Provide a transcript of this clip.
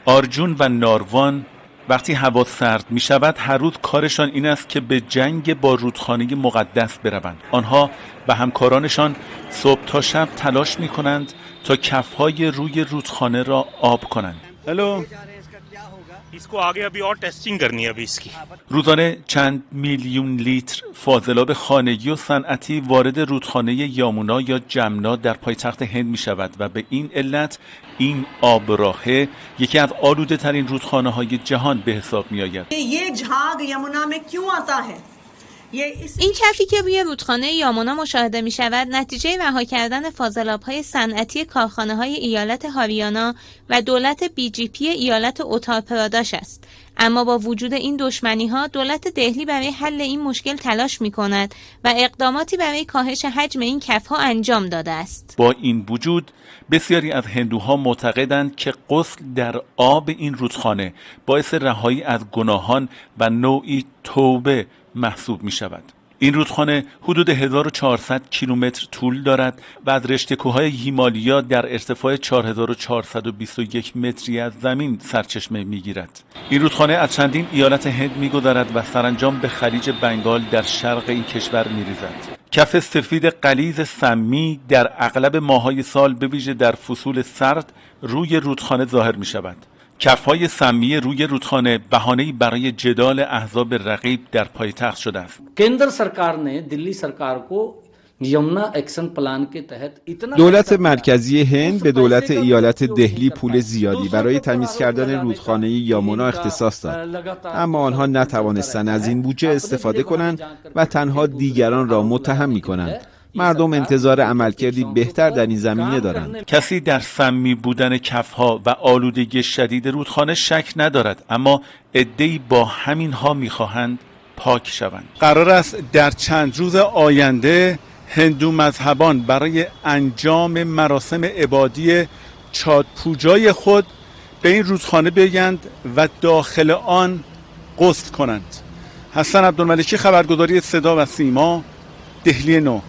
آرجون و ناروان وقتی هوا سرد می شود، هر روز کارشان این است که به جنگ با رودخانه مقدس بروند. آنها و همکارانشان صبح تا شب تلاش می کنند تا کفهای روی رودخانه را آب کنند. Hello. इसको आगे अभी और testing करनी है अभी इसकी. روزانه چند میلیون لیتر فاضلاب خانگی و صنعتی وارد رودخانه یامونا یا جمنا در پایتخت هند می شود و به این علت این آبراهه یکی از آلوده ترین رودخانه های جهان به حساب می آید. ये झाग यमुना में क्यों आता है؟ ये इस این کفی که روی رودخانه یامونا مشاهده می شود، نتیجه رها کردن فاضلاب های صنعتی کارخانه های ایالت هاریانا و دولت BJP ایالت اوتار پراداش است. اما با وجود این دشمنی ها، دولت دهلی برای حل این مشکل تلاش می کند و اقداماتی برای کاهش حجم این کف ها انجام داده است. با این وجود، بسیاری از هندوها معتقدند که غسل در آب این رودخانه باعث رهایی از گناهان و نوعی توبه محسوب می شود. این رودخانه حدود 1400 کیلومتر طول دارد و از رشته کوههای هیمالیا در ارتفاع 4421 متری از زمین سرچشمه میگیرد. این رودخانه از چندین ایالت هند میگذرد و سرانجام به خلیج بنگال در شرق این کشور میریزد. کف سفید غلیظ سمی در اغلب ماههای سال، به ویژه در فصول سرد، روی رودخانه ظاهر می شود. کفهای سمی روی رودخانه بهانه‌ای برای جدال احزاب رقیب در پایتخت شده است. केंद्र सरकार ने दिल्ली सरकार को यमुना action plan के तहत इतना دولت مرکزی هند به دولت ایالت دهلی پول زیادی برای تمیز کردن رودخانه یامونا اختصاص داد، اما آنها نتوانستند از این بودجه استفاده کنند و تنها دیگران را متهم می کنند. مردم انتظار عملکردی بهتر در این زمینه دارند. کسی در سمی بودن کفها و آلودگی شدید رودخانه شک ندارد، اما عدهای با همین ها میخواهند پاک شوند. قرار است در چند روز آینده هندو مذهبان برای انجام مراسم عبادی چات پوجای خود به این رودخانه بیایند و داخل آن غسل کنند. حسن عبدالملکی، خبرگزاری صدا و سیما، دهلی نو.